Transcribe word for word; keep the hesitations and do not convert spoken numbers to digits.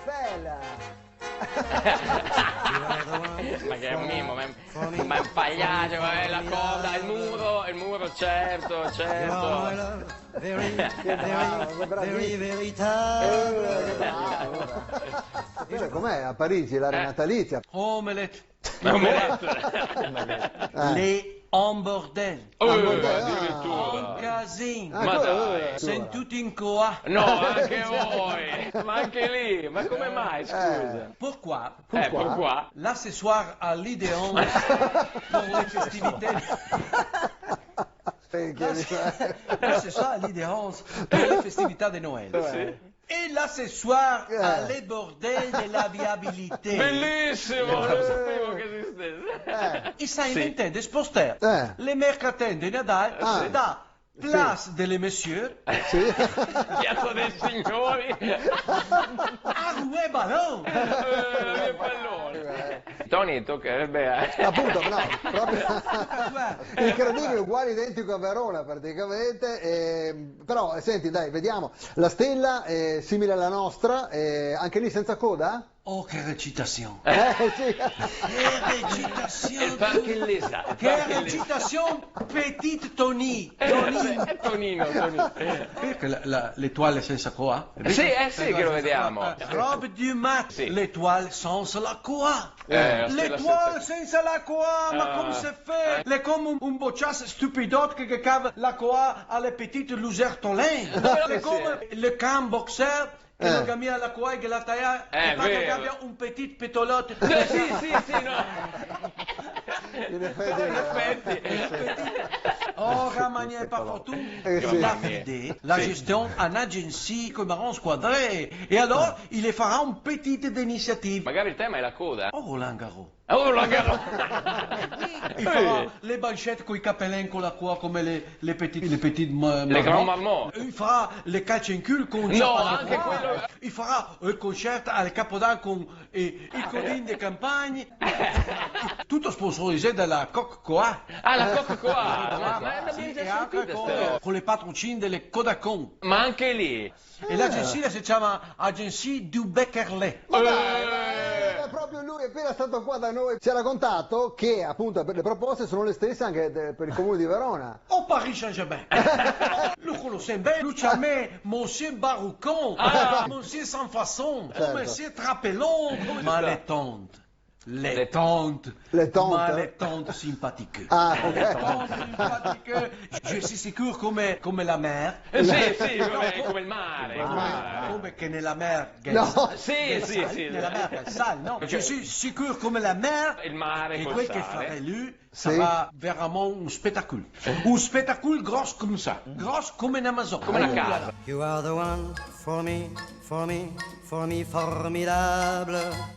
Bella! Ma che è un mimo, ma è, ma è un pagliaccio, ma è la cosa, il muro, il muro, certo, certo. Che bravo, che bravissimo. Eh, che bravo, bravo. Sapete com'è a Parigi l'area natalizia? Omelette. Ma come detto? Les embordelles. Oh, Hamburger, addirittura. Casino. Ma dai. Sentite in qua. No, anche voi. Ma anche lì. Ma come mai, scusa? Pourquoi? Eh, pourquoi? L'accessoire à l'idée onze pour les festivités. Sì, che mi sa- L'accessoire à l'idée onze pour les festivités de Noël. Sì. Et l'accessoire à Eh. les bordels de la viabilité. Bellissimo, non sapevo che esistesse. Eh, E sa Sì. inventè de spostare Eh. le mercatende de Nadal Ah. da Place de les Messieurs sì. Piazza dei Signori. a Rue Ballon. Eh, che pallone. Tony, toccherebbe a... Appunto, no, proprio Guarda, incredibile, uguale identico a Verona praticamente. Ehm, però, senti, dai, vediamo. La stella è simile alla nostra, eh, anche lì senza coda? Oh, che recitazione! Eh, sì. Che recitazione! Il Parc Lisa. Che recitazione, petit Tony! Eh, Tonino, Tonino. Perché la, la, l'étoile senza coa? Sì, eh sì, che lo vediamo. Robe du mat, Sì. l'étoile senza la coa! Eh, la stella L'étoile senza- senza la coa, ma Ah. Come se fait? L'è come un, un bociasse stupidot che, che cava la coa à les petites lusertolins. L'è come le can boxer che Eh. lo gamia la coa e che la taia Eh, e fa che vero. Gabia un petit petolot. Eh, sì, sì, sì, no. In effetti, In effetti. Ora manière pas fortune. Eh, sì. Il a fidé la gestion à une agence comme Aaron Squadré. Et alors, il les fera un petit d'initiative. Magari il tema è la coda. Oh, Roland Garros. Oh, la gara. Il fera les banchettes coi capelins con la coa comme les, les petites, les petites ma- Les grands marmots. marmots. Il fera les catch and kill con No, Chaparral. anche quello. Il fera le concert al Capodan con eh, i codin de campagne. Tutto sponsorisé da la Coca-Cola. Ah, la Coca-Cola. Ma, ma è una Sì, bibita e anche sentita, con, sta roba. Con le patroncine delle Codacon. Ma anche lì. E l'agencia si chiama Agenzia du Beccherle. Ma dai, ma è proprio lui, è appena stato qua da noi. Ci ha raccontato che appunto le proposte sono le stesse anche de- per il comune di Verona. Au Paris Saint-Germain. Lo conoscem ben, lo ciamem Monsieur Baroucon, Ah. Monsieur Sans Façon, Certo. Monsieur Trapelon. Ma le tante, le Le- tante, Le tante. Ma le tante sympathique. Ah, Le ok. tante sympathique. Je suis sûr comme, comme la mer. Eh, sì, sì, come, come il mare. Ah. Come che nella mer. No. Sì, sì, sì. Nella mer, sale, no? Je suis sûr comme la mer. Il mare E col quel che sale. Farà lui Sì. Sarà veramente un spetacolo. Un spetacolo grosso come ça. Grosso come un'Amazon. Come una casa. You are the one for me, for me, for me, formidable.